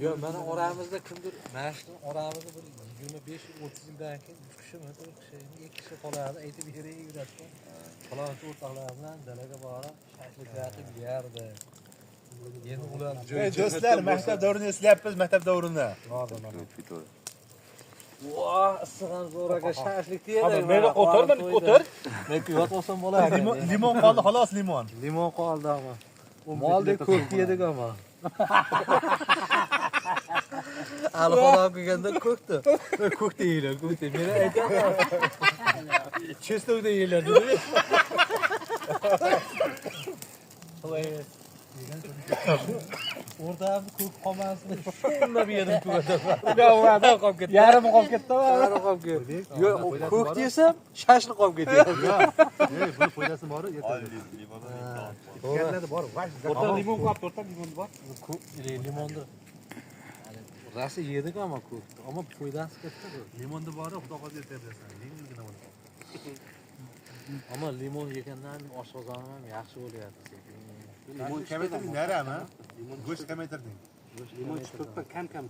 Yo'q, mana oramizda kimdir, mana shu oramizda bir 25-30 yildan keyin 3 kishimi, 4 kishi, 2 kishi qoladi, aytib yuraveradi. Falonchi o'rtoqlar bilan dalaga borib, shashlik yatib yerdi. Endi ular Ey do'stlar, maktab davrini eslayapmiz, maktab davrini. Voh, issiq ham zo'r aka, shashlik deydi. Meni qo'tir, meni qo'tir. Men kuyat olsam bo'lardi. Limon qoldi, xolos limon. Limon qoldi ama. Moldek ko'k yedik ama. Alxon kelganda ko'kdi. Ko'k deyiladi, ko'k deyiladi. Meni aytyapman. Chestok deyiladi. O'rtamizda ko'k qolmasin deb shunday yedim tugataman. Qolib ketdi. Yarmi qolib ketdi. Yarmi qolib ketdi. Yo'q, ko'k desam shashlik qolib ketyapti. Ey, buni foydasi bor, ertaga. Bor, O'rta limon qolibdi, o'rta limon bor. Ko'k limonni rosa yedik ama ko'kni, ammo foydasi katta bu. Limonni bori, xudo xohlasa ertaga bilasan. Yengilgina bo'ladi. Ammo limon yegandan oshqozonim ham yaxshi bo'lyapti sekin. Limon kamaytirding, narami? Go'sht kamaytirding. Limon chiqib kam-kam.